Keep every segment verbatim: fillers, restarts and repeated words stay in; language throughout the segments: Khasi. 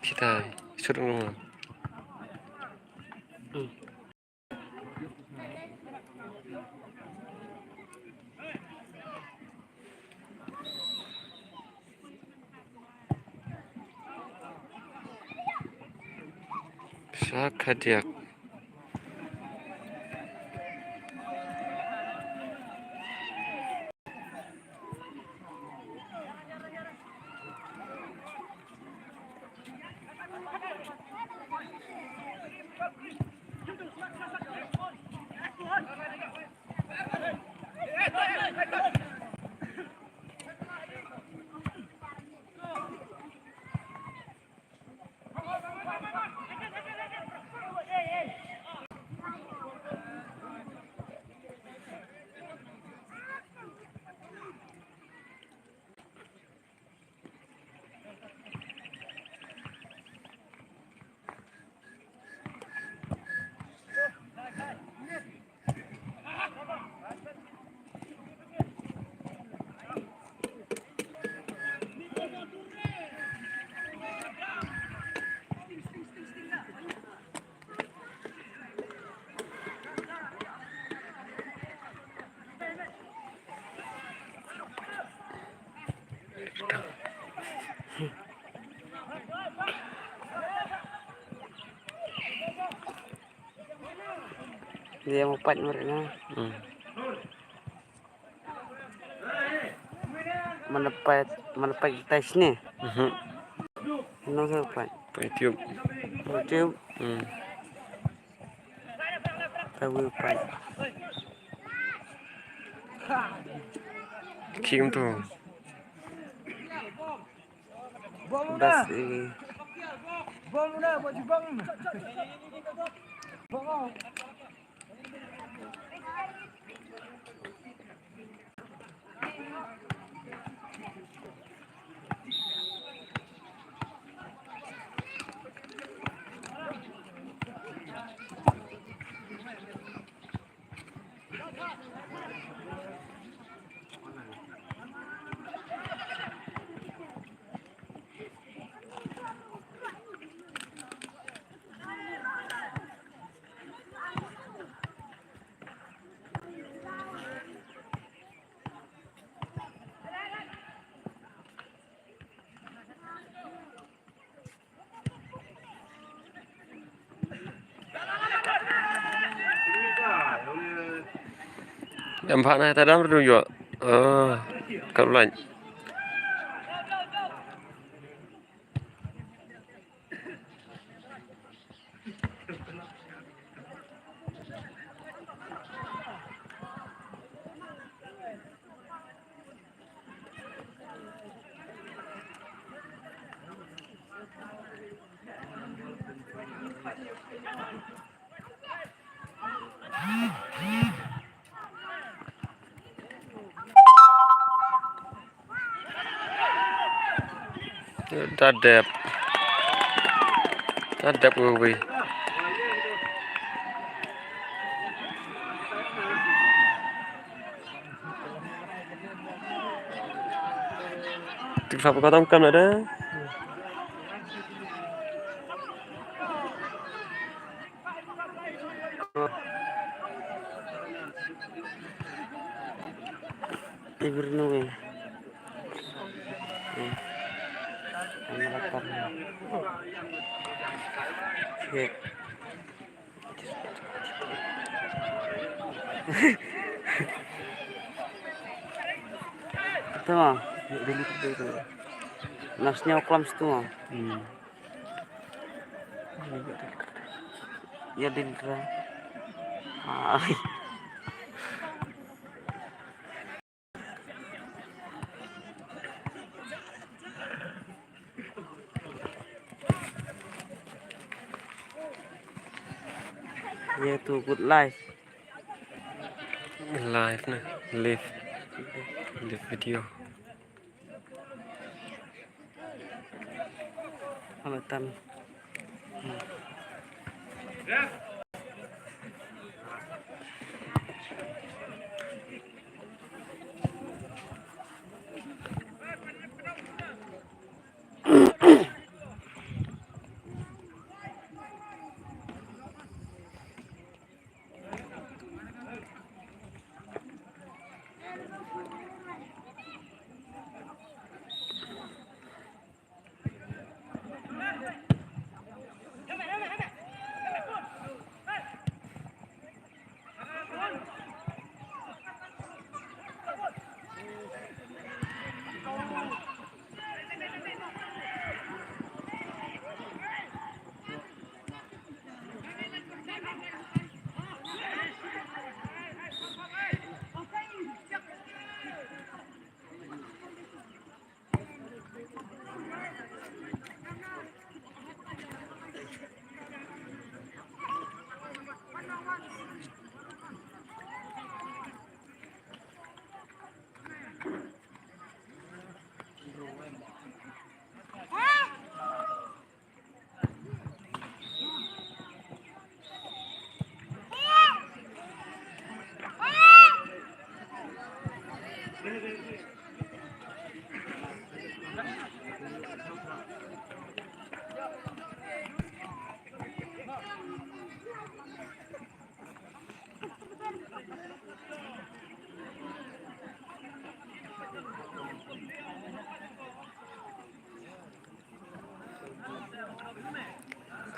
Kita, sut ngam. Sa khadiak. Dia mau pat murid na. Hmm. Mana pat, mana pat kita sini. Mhm. Mana sa pat? Pat YouTube. YouTube. Hmm. Tahu pat. Kim tu. Bas ini. Em phah na ta dam rung yo. Oh, kap lain. Da dep. Da dep ngi wi. Tik sap ka tam kan ada. Ibir nungi. Hmm. Ang lakar. Oke. Ito nga. Nas niya klam situ nga. Hmm. Ya, din ka. Ay. Ya, tu good life. Live na, live. Live video. Halo, Tam.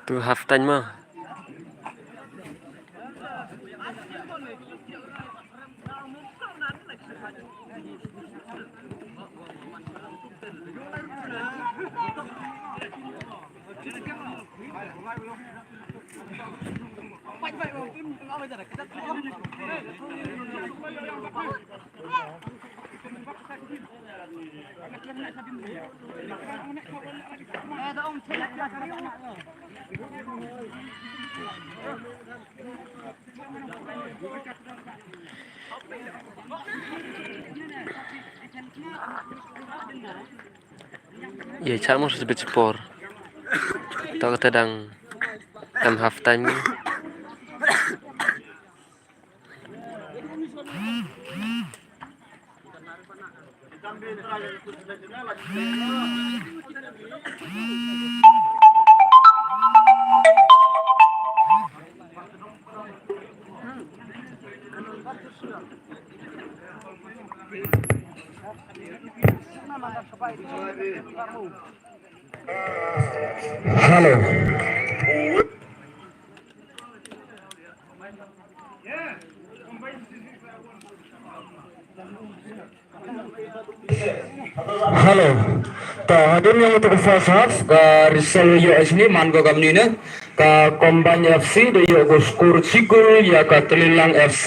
Tu half time mo. Ïa, chah mo sa bit por. To kata dang em half time. Hello. Hello. Ta hadien ïa utu u first half ka result ïoh ïa shini man ko kamni ne. Ka Combine F C da ïoh ko score shi kol ïa ka Tlinlang F C.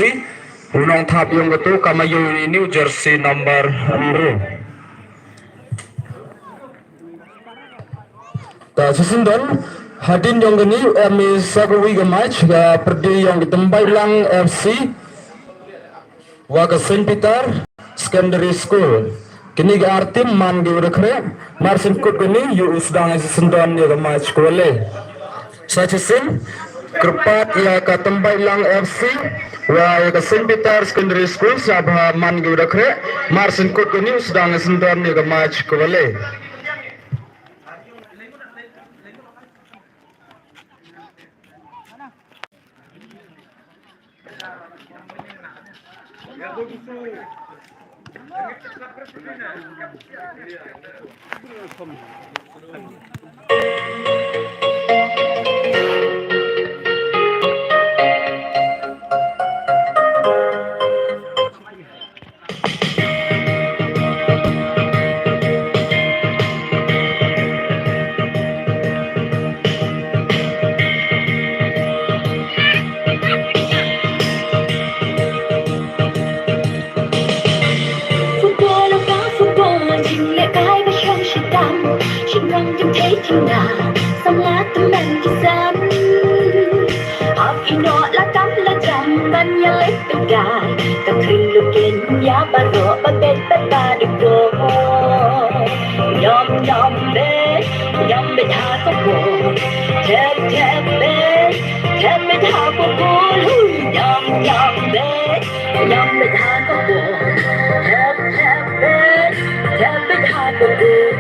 U nongthap ïa utu ka ma ïoh ïa uni u jersey number hynriew. Ta shisien don hadien ïa kane em i sa kawei ka match ka pyrdi ïa ka Tymbaitlang F C wa ka Saint Peter Secondary School. Kine ki ar team man ki wa da khreh. Mar shen kut kane ïa u sdang ïa shisien don ïa ka match kawei. Sa shisien kyrpad ïa ka Tymbaitlang F C wa ïa ka Saint Peter Secondary School sa ba man ki wa da khreh. Mar shen kut kane u sdang ïa shisien don ïa ka match kawei. Football, oh ka football, jinglehkai ba shong shitam, shynrang jingthei jingna, samla tymmen ki sam. Hap ïehnoh la kam la jam ban ïaleh pynkai. Ka khring lukien ïa baroh ba beit bad ba dei ko. Ñiom ñiom beit, ñiom beit ha ka bor. Thep thep beit, thep beit ha ka bor. Hui, ñiom ñiom beit, ñiom beit ha ka bor. Thep thep beit, thep beit ha ka bor.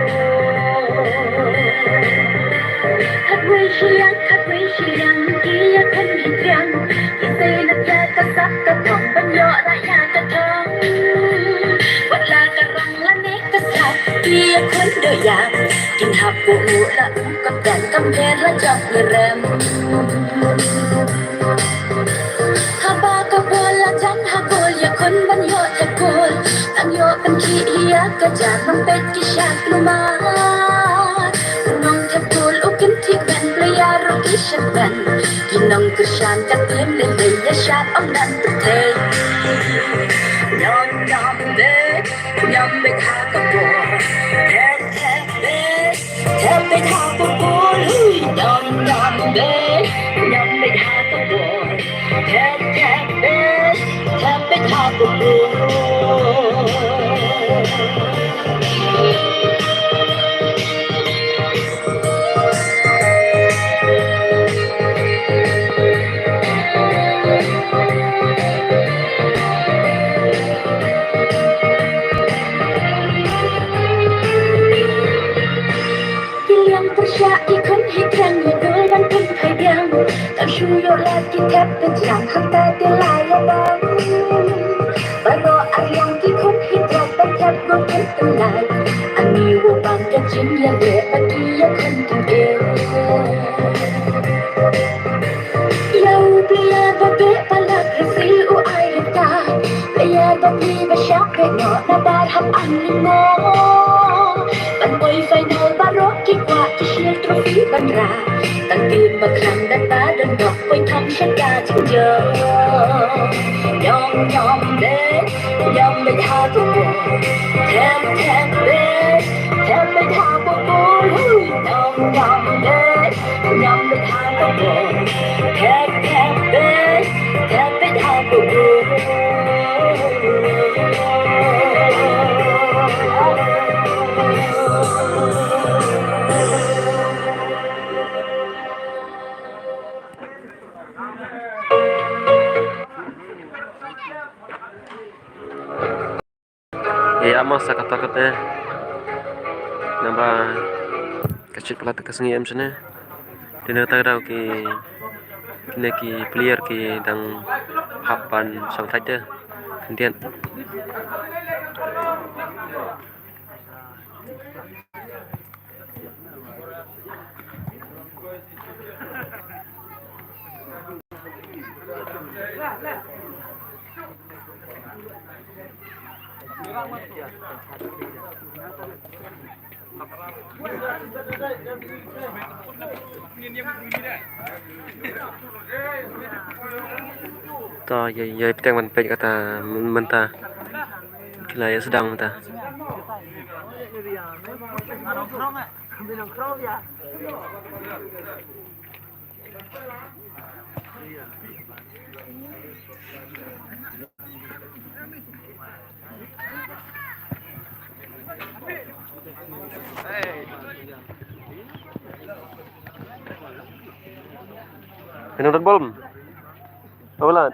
Khatwei shiliang, khatwei shiliang, ki ïakhun hi triang. Ki sei na ïa ka sap ka thong, ban ïoh rah ïa ka thong. Wat la ka rong lane ka sap, ki ïakhun doh ïa. Kin hap buh la u kapten, kam pher la jop ngi rem. Haba ka bol la jan ha gol, ïakhun ban ïoh thep gol. Tang ïoh pynkhih ïa ka jan, nang peit ki shah kulmar. U nongthep gol u kynthih ben, player ruh ki shet ben. Ki nongkyrshan ka team lei lei, ïa shad ym don pyrthei. Ñiom ñiom beit, ñiom beit ha ka bor. Thep thep beit, thep beit ha ka bor. Hui, ñiom ñiom beit, ñiom beit ha ka bor. Thep thep beit, thep beit ha ka bor. Ki liang pyrshah ki khun hi triang, ïa dul ban pynphai biang. Tang shu ïoh lad ki thep te jam, hangta te la ïa bang. Baroh ar liang ki khun hi thep ban thep gol kin pynlait. Ani wa bang ka jingïaleh ba ki ïakhun kin im. Ban poi final baroh ki kwah ki shield trophy ban rah. Tang team ba khang dang ba don nok poi thang sha ka jingjia. Nyom nyom bad, nyom bad ha tu. Them them bad, them bad ha tu. Nyom nyom bad, nyom bad ha tu. Them them bad, them bad ha tu. Ïa, ma sa kata kata. Naba ka shit pala ka sngi em shane. Dina ta daw ki, kine ki player ki dang hap ban shang thait te. Khyndiat. Ta ïa, ïa pteng ban peit kata myn-, mynta. Ki la ïa sdang mynta. Pynnoh dot bol. Awalan.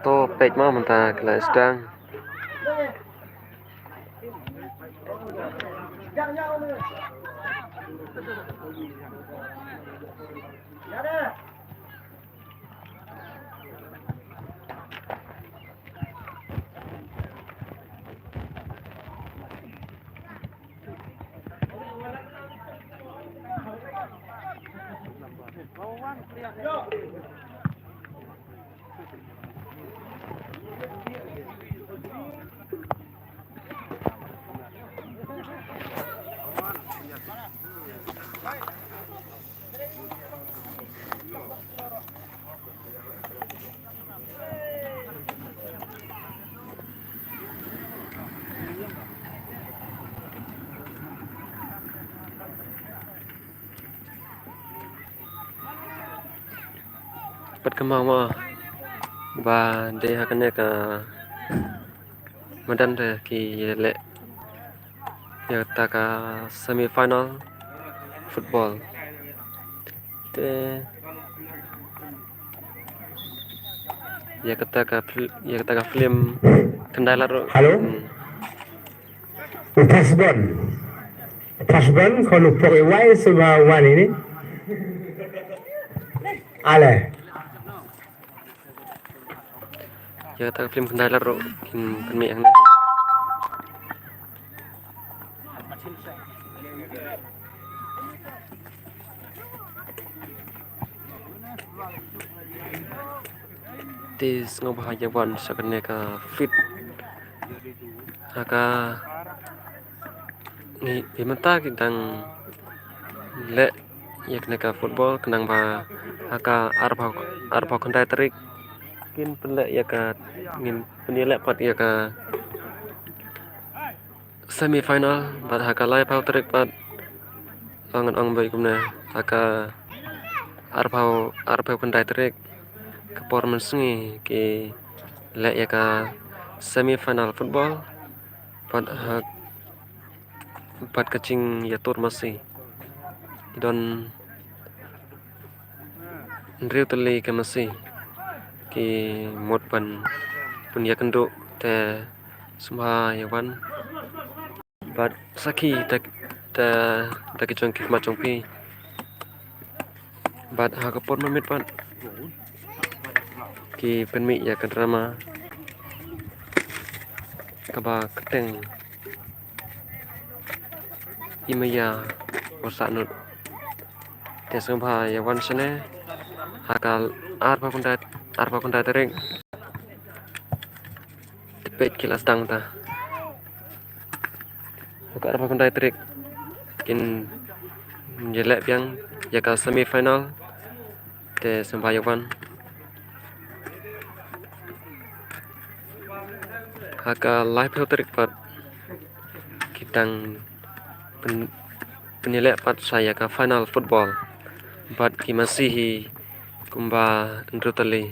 To peit ma mynta ki la sdang. Pat ka ma ma ba dei ha kane ka madan te ki leh ïa kata ka semi final football. Te ïa kata ka fil-, ïa kata ka film Khyndai Lad ruh. Hello? Hmm. U Thasbon. Thasbon, khon u pok i wai suba wan ini. Ale. Ïa kata ka film Khyndai Lad ruh kin pynmih hangne. Te sngewbha ïa wan sha kane ka field. Ha ka ngi, ngi mynta ki dang leh ïa kane ka football, khnang ba ha ka arphew, arphew khyndai tarik kin pynleh ïa ka, ngin pynleh pat ïa ka semi final, bad ha ka laiphew tarik pat, ong, ong bad kumne, ha ka arphew, arphew khyndai tarik, ka por mynsngi ki leh ïa ka semi final football, bad ha, bad ka jingïatur masi. Ki don hynriew tylli ki masi ki mut ban pynïakynduh, te sngewbha ïa wan bad sakhi da, da, da ki jong ki khmat jong phi. Bad ha ka por mynmiet pat ki pynmih ïa ka drama kaba kyrteng Ki maya u Sahnud. Te sngewbha ïa wan shane ha ka arphew khyndai, arphew khyndai tarik. Te peit ki la sdang ta. Ha ka arphew khyndai tarik kin ïaleh biang ïa ka semi final. Te sngewbha ïa wan. Ha ka laiphew tarik pat ki dang pyn, pynïaleh pat sa ïa ka final football bad ki masi hi kumba hynriew tylli.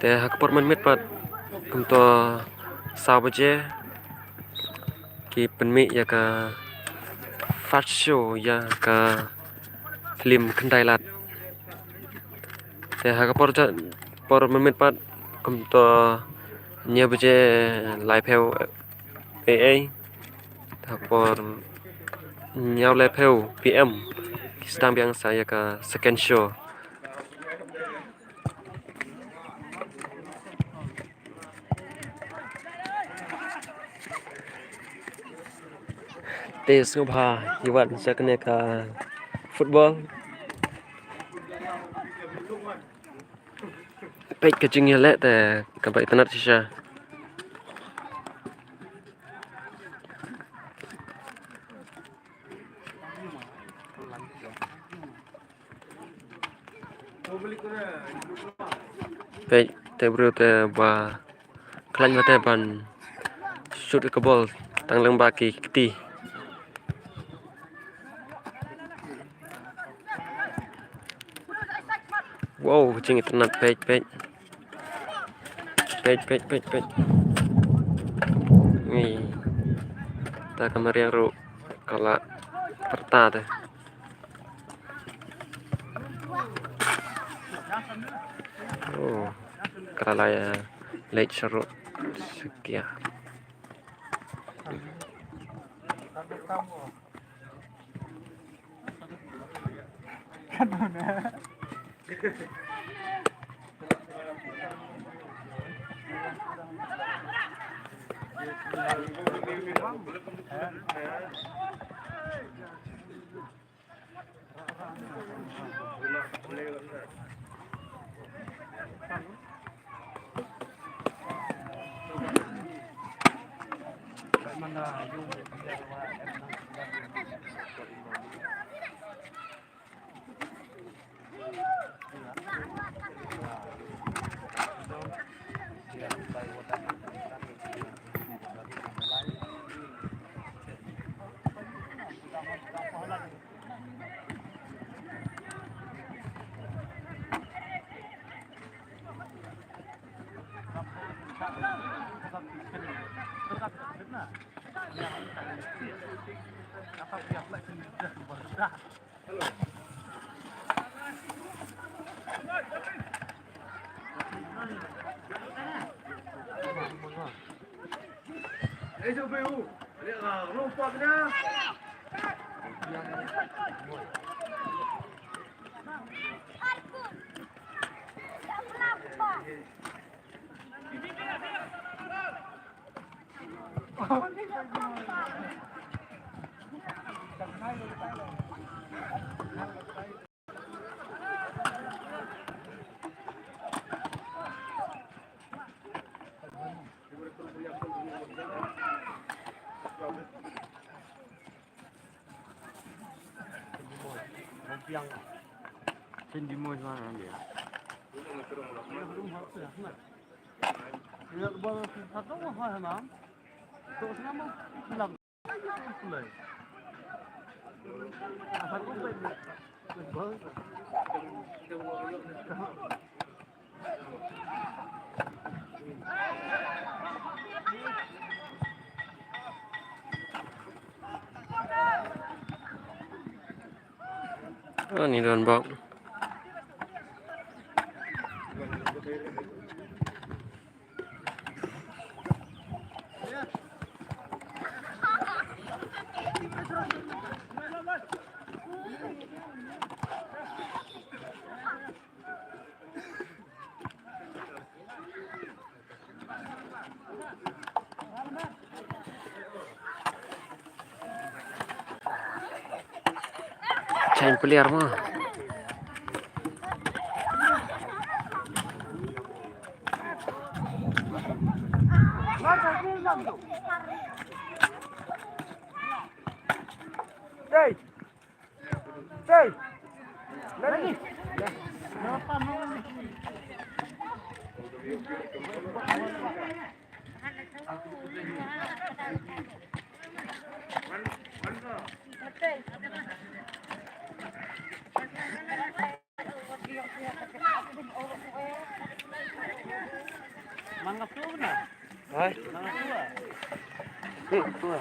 Te ha ka por mynmiet pat kumto saw baje ki pynmih ïa ka first show ïa ka film Khyndai Lad. Te ha ka por ja, por mynmiet pat kumto hynñiew baje laiphew A A. Ha ka por hynñiew laiphew P M ki sdang biang sa ïa ka second show. Te sngewbha ïa wan sha kane ka football. Peit ka jingïaleh te kaba itynnad shisha. Peit te briew te ba khlaiñ ba te ban shoot ka bol tang lyngba ki kti. Wow, ka jingitynnad, peit, peit. Peit, peit, peit, peit. Ui. Ta ka mariang ruh ka la pyrta te. Oh, ka la ïa leit sha ruh. Sha kia. Ani don bok. Player mo. Hey. Hey. Lagi. Mangap tu na. Hai. Mangap tu. Tu, tu.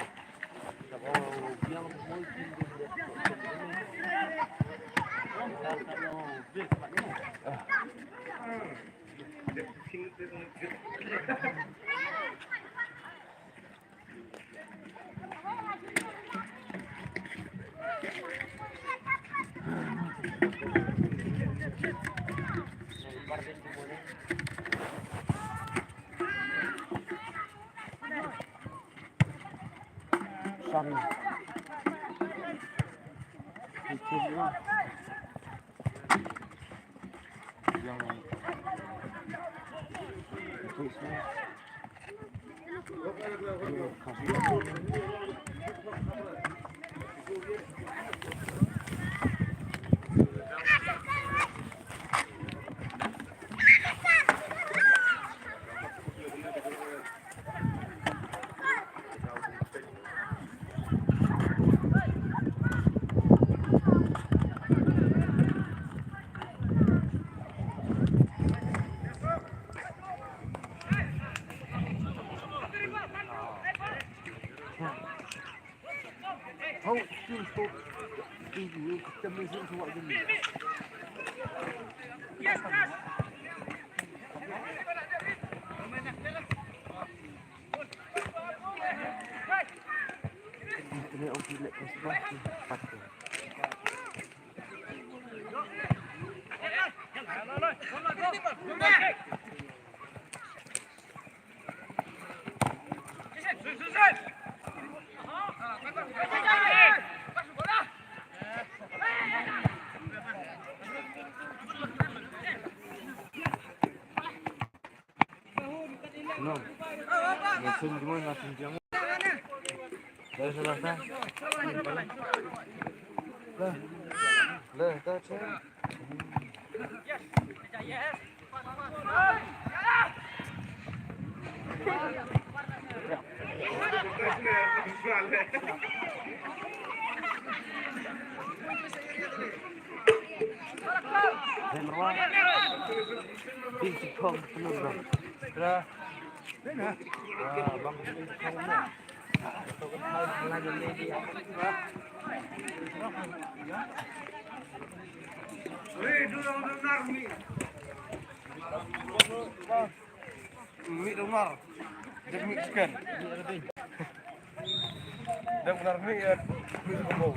Mih donar. Dia mih chicken. Dia benar mih ya. Mih sembako.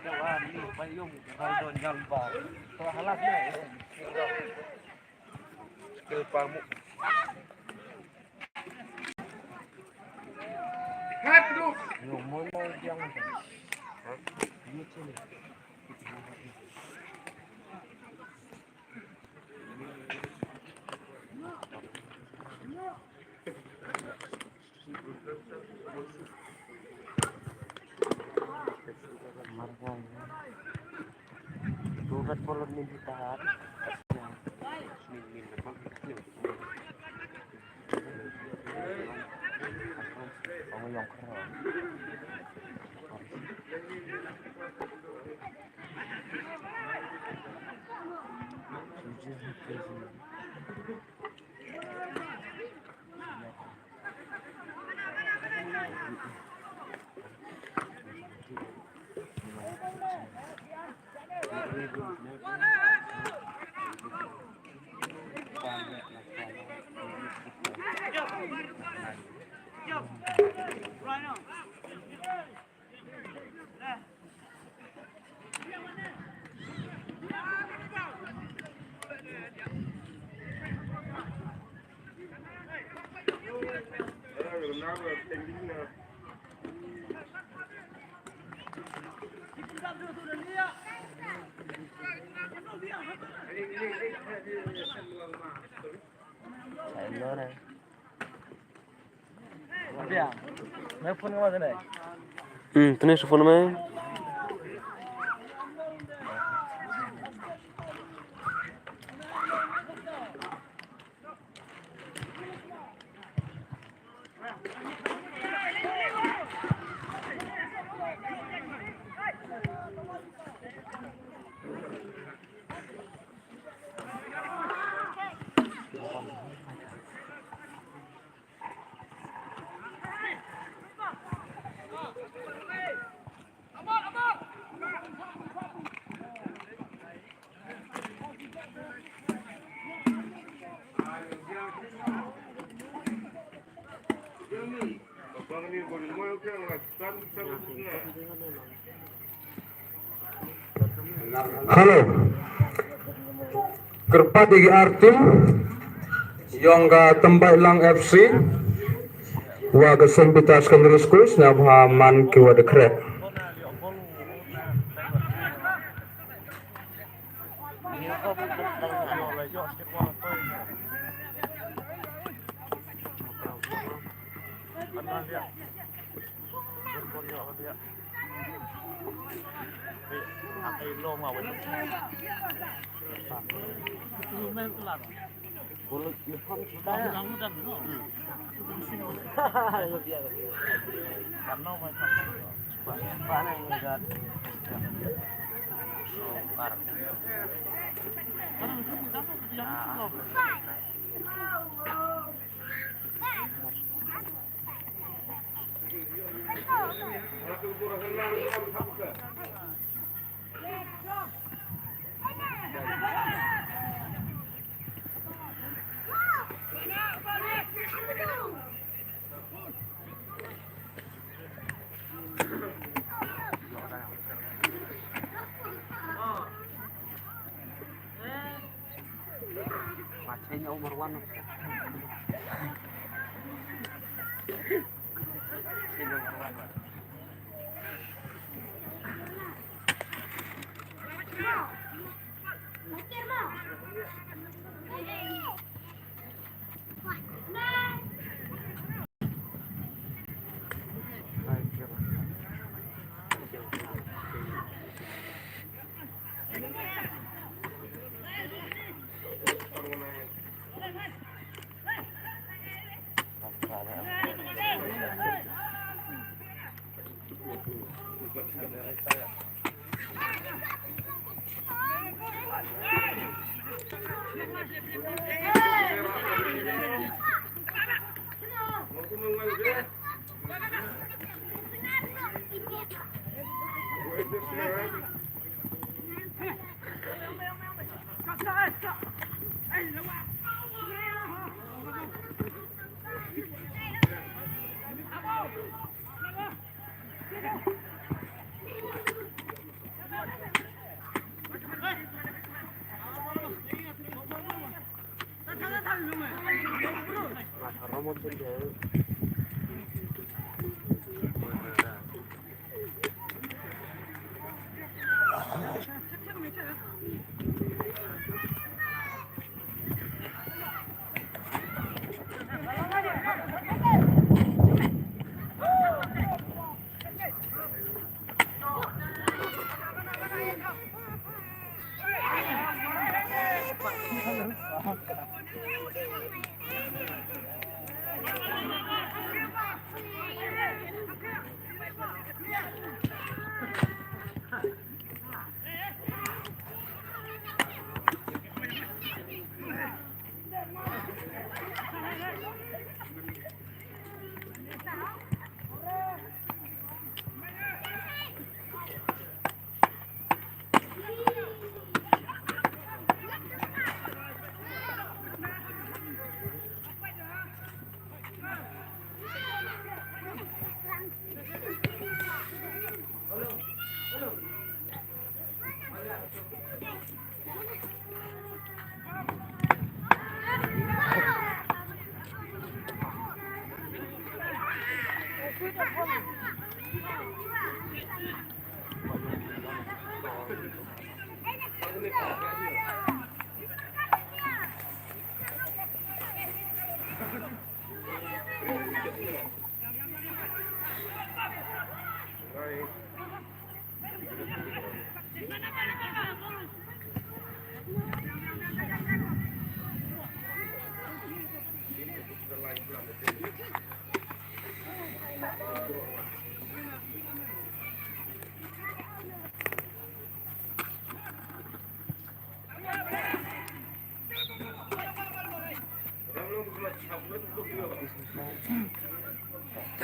Jawab ni payung kaldon jambar. Telah halal ni. Skill pamuk. Yo, mana yang. Hah? Ini sini. Surat kolon ni ditahan. Hmm, tene sa phone mai. Hello. Kyrpad ïa ki ar tim yong ka Tymbaitlang F C wa ka Saint Peter Secondary School, sngap ha man ki wa da khreh.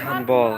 Handball.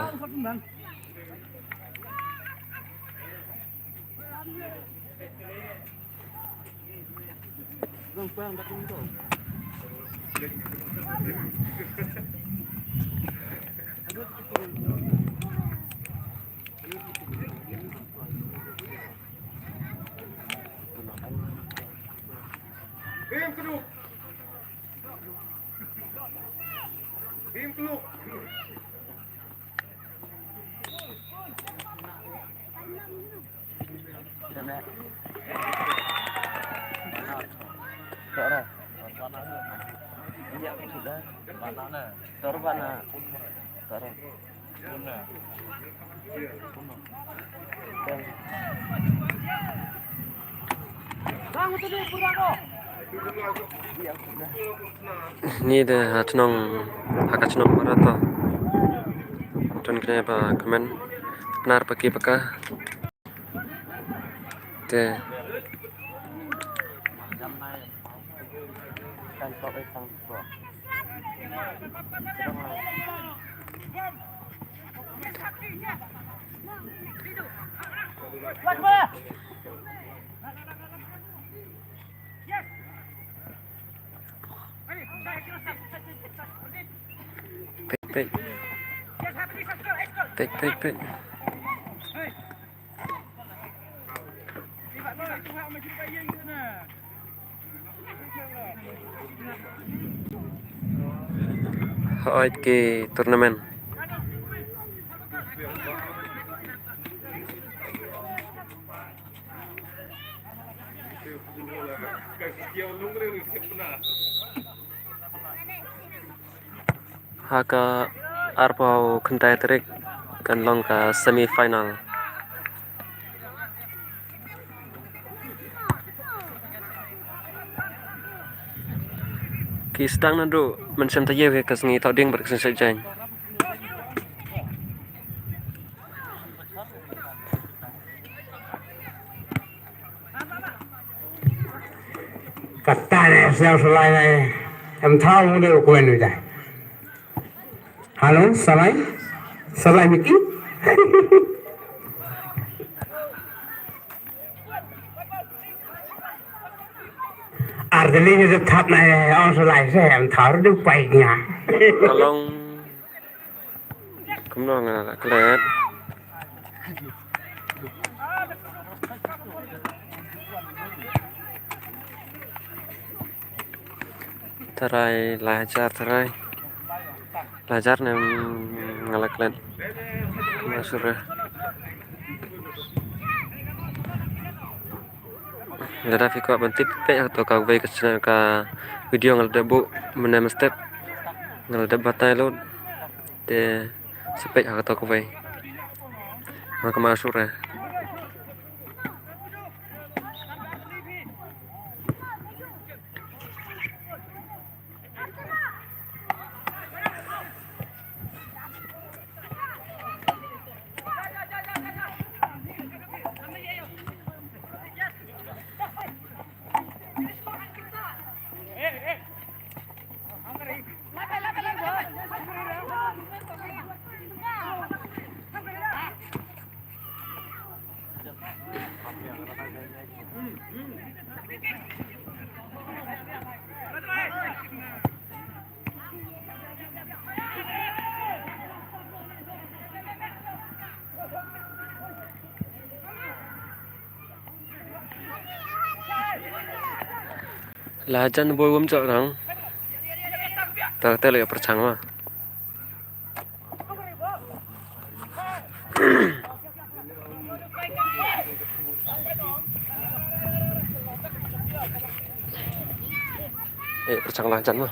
Ni de ha chnong, ha ka chnong Marato. Ton kne ba kmen nar paki paka. Te. Peit, peit. Peit, peit, peit. Hooid ki tournament. Ha ka arphew khyndai tarik kan long ka semi final. Ki sdang naduh mynshem taïew hi ka sngi Thohdieng bad ka sngi Saitjaiñ. Kata ne sel selai ne. Em thaw mu de kuen wi da. Halo, selai? Selai Miki? Ar deli ni de thap na, eh, ong selai se, em thaw de pai nya. Ka long Kumno nga la klet. Tharai, lai hajar tharai. Lai hajar ne, mm, nga la klet. Nga sure. Lada phi kwah ban tip, peit ha kato kawei ka channel, ka video nga la dep buh mynne mynstep, nga la dep batai lut. Te sa peit ha kato kawei. Nga kama sure. La jan boi wam chok rang. Ta te le perchang ma. Eh, pyrshang lang jan mo.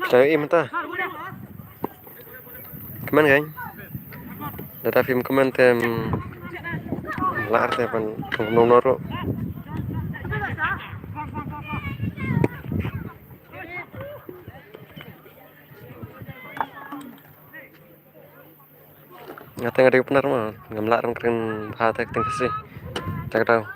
Sa im ta. Kmen kan? Data phim kmen te, em, lar te pan nong noro. Nga te nga dei u Pnar ma, ngam lah ruh kren bha te ktien Khasi. Te ka dei.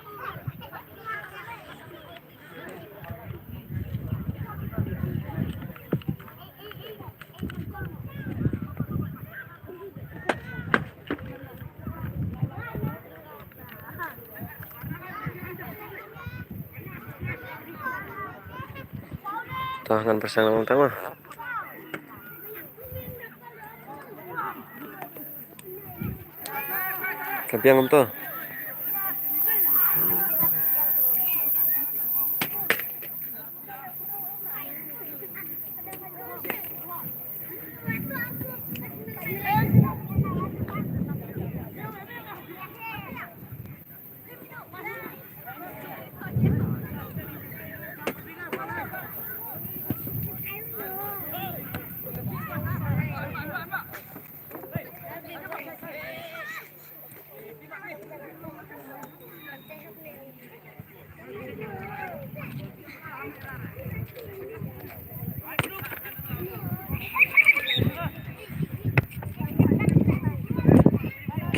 To ngan pyrshang lang tang ma. Ka biang kumto.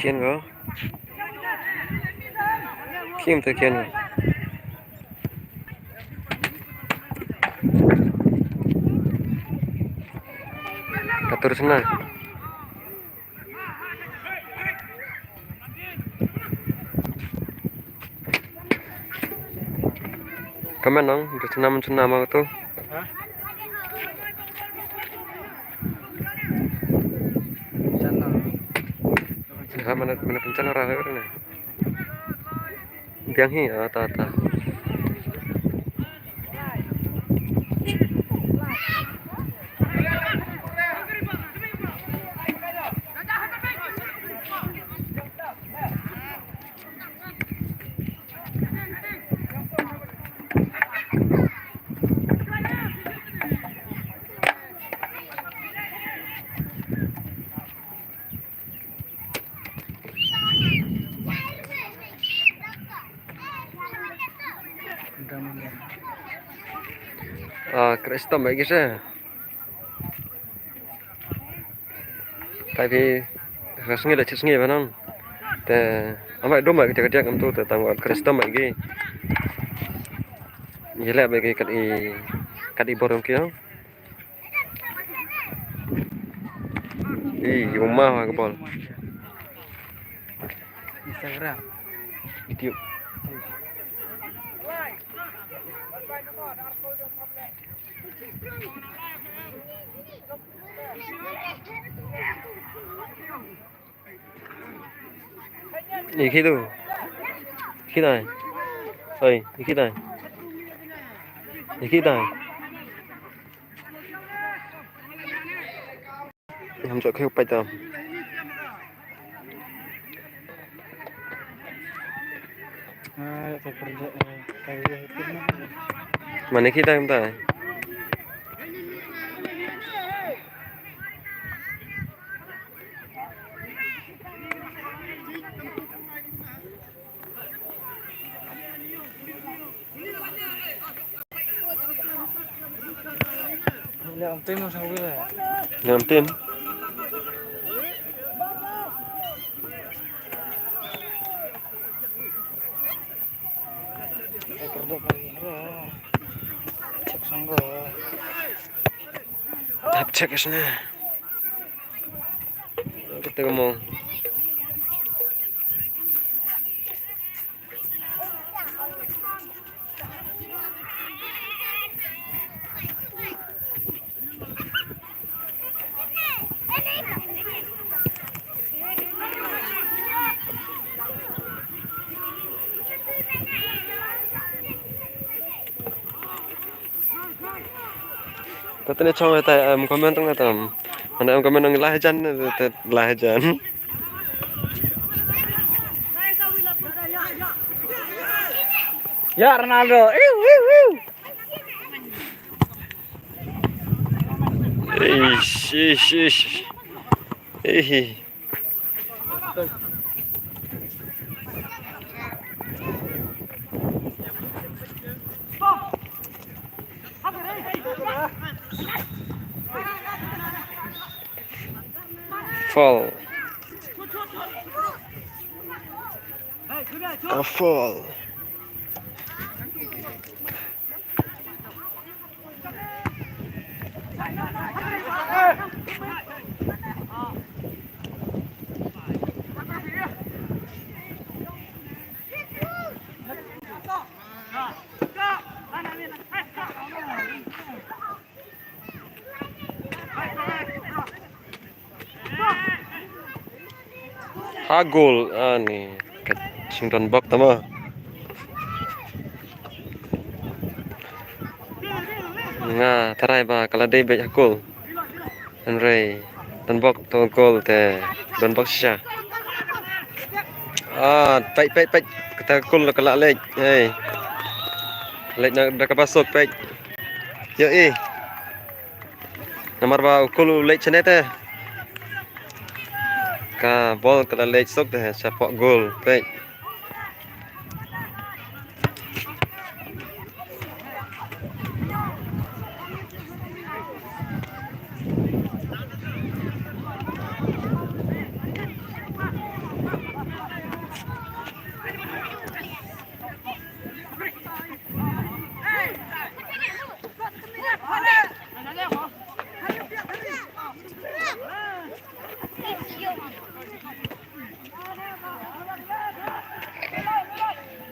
Khian ko. Khian to khian ko. Ka tur sna. Kamen nong, tu senam senam aku tu. Ha? Sana. Mana mana pencana orang ni. Biang hi, ah, ta ta. Ah, Kristo mai kisa. Tapi rasngi da chisngi banang. Te amai doma kita kerja kam tu te tang Kristo mai gi. Yele mai gi kat i kat i borong kio. Ih, yung mah ka bol. Instagram. YouTube. Iki tu. Iki tai. Oi, iki tai. Iki tai. Ngam jok kheu pait tam. Mane ki time ta. Yang tim sa wila. Yang tim. Check sanggo. Tap check isna. Kita mau. Kata ni chong kata em comment tong kata em. Mana em comment tong lah jan te lah jan. Ya Ronaldo. Iu iu iu. Ish ish ish. Ihi. Foul. A foul. Ha goal ani ka ching don bok tama. Nga tarai ba kala dei bek ha goal. Henry don bok to goal te don bok sha. Ah, pek pek pek kata goal kala lek. Hey. Lek na da ka basok pek. Yo eh. Namar ba u kul u leit shane te. Ka bol ka la leit suk te shapoh gol. Peit.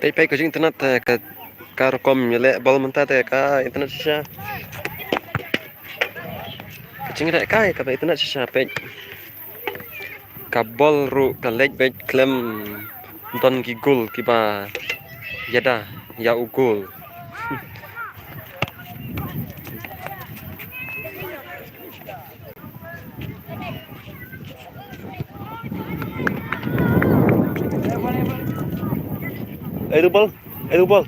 Peit peit ka jingïatynnad te ka, ka rukom ïaleh bol mynta te ka internet shisha. Ka jingïaleh kai kaba internet shisha peit. Ka bol ruh ka leit beit khlem don ki gol kiba ïada ïa u gol. Ai tu bol, ai tu bol.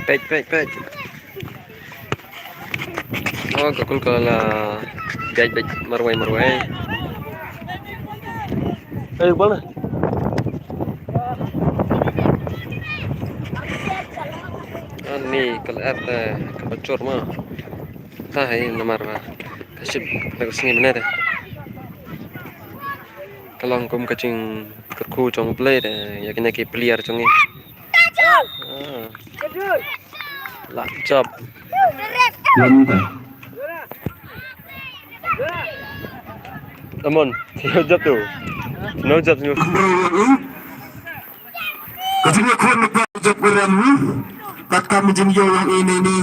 Peit, peit, peit. Oh, ka kul ka la bieit bieit marwei marwei. Eh, bal na. Ni ka lyer te kaba jur mo. Te hi namar ba ka ship da ka sngi mynne te ka long kum ka jingkyrkhu jong U Blei te ïa kine ki player jong ngi. Ah. Lah jop. Amon, sino jop tu? Sino jop, sino? Ka jingïakhun na ka jingïakhun katkam jingïoh ïa ine ni.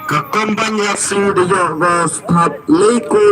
Ka Combined F C da ïoh ka stad lei kol.